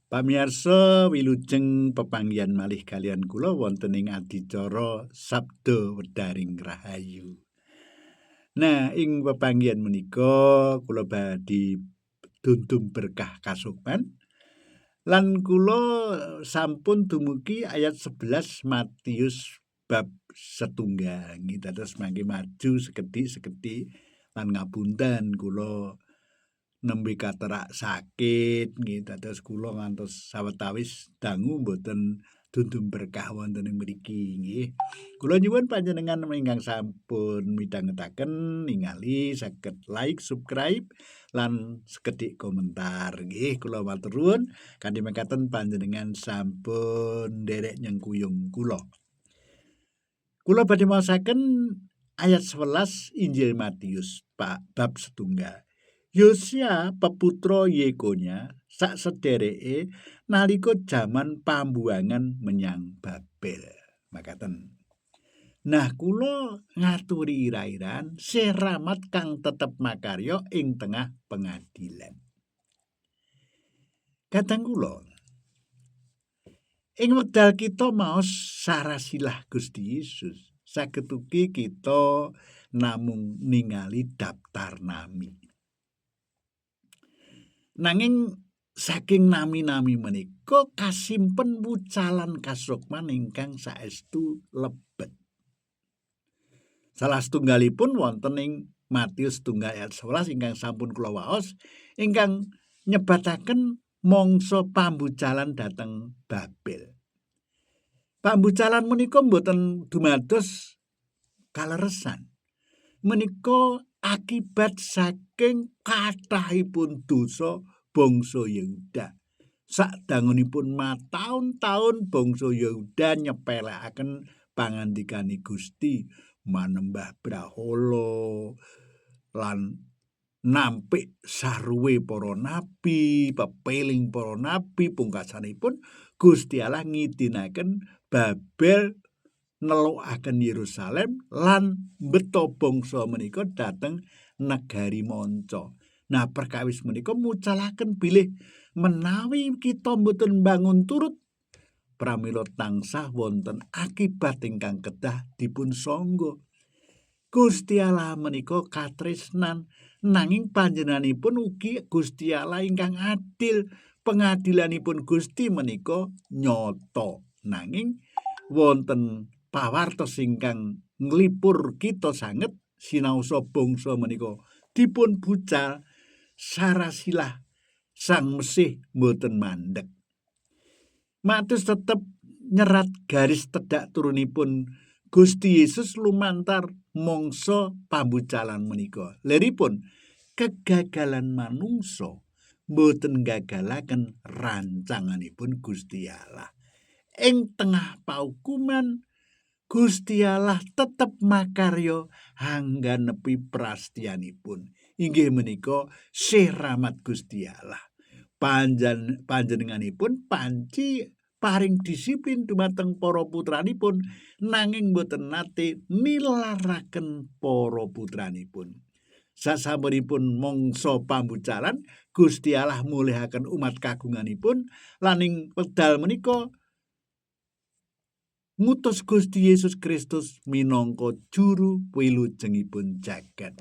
Pamirsa, wilujeng pepanggihan malih kaliyan kula wonten ing adicara Sabda Wedaring Rahayu. Nah, ing pepanggihan menika kula badhe dundum berkah kasukman lan kula sampun dumugi ayat 11 Matius bab setunggal. Nggih, dados mangke maju sekedhik-sekedhik lan ngapunten kula nembe katerak sakit nggih, dados kula ngantos sawetawis dangu mboten dundum berkah wonten ing mriki nggih. Kula nyuwun panjenengan ingkang sampun midhangetaken ningali saged like, subscribe lan sekedhik komentar nggih. Kula matur nuwun kanthi mekaten panjenengan sampun nderek nyengkuyung kula. Kula badhe maosaken ayat 11 Injil Matius bab setunggal. Yosia peputra Yekonya sak sedereke nalika jaman pambuangan menyang Babel. Makaten. Nah, kula ngaturi ira-iran seramat kang tetep makarya ing tengah pengadilan. Kadang kula ing wekdal kita maos sarasilah Gusti Yesus, saged ugi kita namung ningali daftar nami. Nanging saking nami-nami menika kasimpen wucalan kasukman ingkang saestu lebet. Salah setunggalipun wonten ing Matius 1 ayat 11 ingkang sampun kula waos ingkang nyebataken mangsa pambucalan dhateng Babel. Pambucalan menika mboten dumados kaleresan. Menika akibat saking kathahipun dosa bangsa Yehuda. Sadangunipun mataun-taun bangsa Yehuda nyepelekaken pangandikane Gusti, manembah brahala lan nampik saruwe para nabi, pepeling para nabi, pungkasanipun Gusti Allah ngidinaken Babel nelukaken Yerusalem lan mbeto bangsa menika dhateng negari manca. Nah, perkawis menika mucalaken bilih menawi kita mboten mbangun turut, pramila tansah wonten akibat ingkang kedah dipun sangga. Gusti Allah menika katresnan, nanging panjenenganipun ugi Gusti Allah ingkang adil. Pengadilanipun Gusti menika nyata, nanging wonten pawartos ingkang nglipur kita sanget sinaosa bangsa menika dipun bucal sarasilah Sang Mesih mboten mandeg. Matius tetep nyerat garis tedhak turunipun Gusti Yesus lumantar mangsa pambucalan menika. Leripun kegagalan manungsa mboten gagalaken rancanganipun Gusti Allah. Ing tengah paukuman Gusti Allah tetep makarya hangganepi prastianipun. Inggih menika siramat Gusti Allah. Panjenenganipun panci paring disiplin dumateng para putranipun, nanging boten nate nilaraken para putranipun. Sasampunipun mangsa pambucalan, Gusti Allah mulihaken umat kagunganipun lan ing wekdal menika ngutus Gusti Yesus Kristus minangka juru wilujengipun jagat.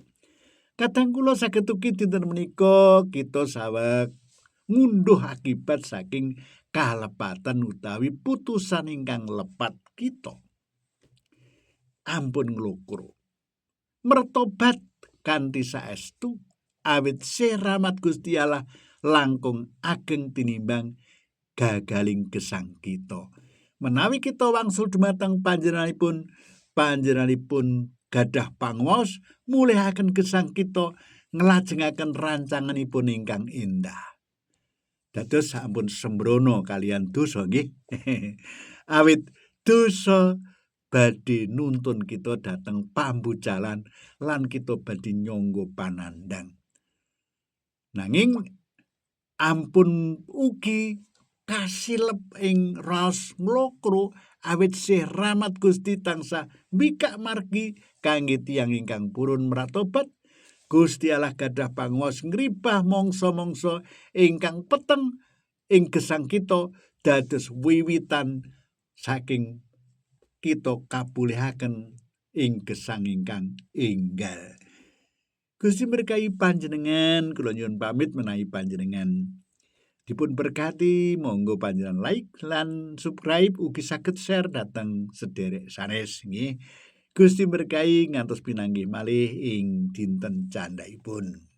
Kadang kula saged ugi dinten menika kita saweg ngunduh akibat saking kalepatan utawi putusan ingkang lepat kita. Ampun nglokro. Mertobat kanthi saestu awit seramat Gusti Allah langkung ageng tinimbang gagaling gesang kita. Menawi kita wangsul dumateng panjenenganipun, panjenenganipun gadah panguwaos mulihaken gesang kita, nglajengaken rancanganipun ingkang indah. Dados sampun sembrono kaliyan dosa nggih. Awit dosa badhe nuntun kita dhateng pambucalan lan kita badhe nyangga panandhang. Nanging ampun ugi kasilep ing raos nglokro awit sih rahmat Gusti tansah mbikak margi kangge tiyang ingkang purun mratobat. Gusti Allah gadah panguwas ngribah mangsa-mangsa ingkang peteng ing gesang kita dados wiwitan saking kita kapulihaken ing gesang ingkang enggal. Gusti berkahi panjenengan, kula nyuwun pamit menawi panjenengan dipun berkati, monggo panjenengan like lan subscribe ugi saged share dhateng sederek sanes nggih. Gusti berkahi ngantos pinanggih malih ing dinten candhaipun.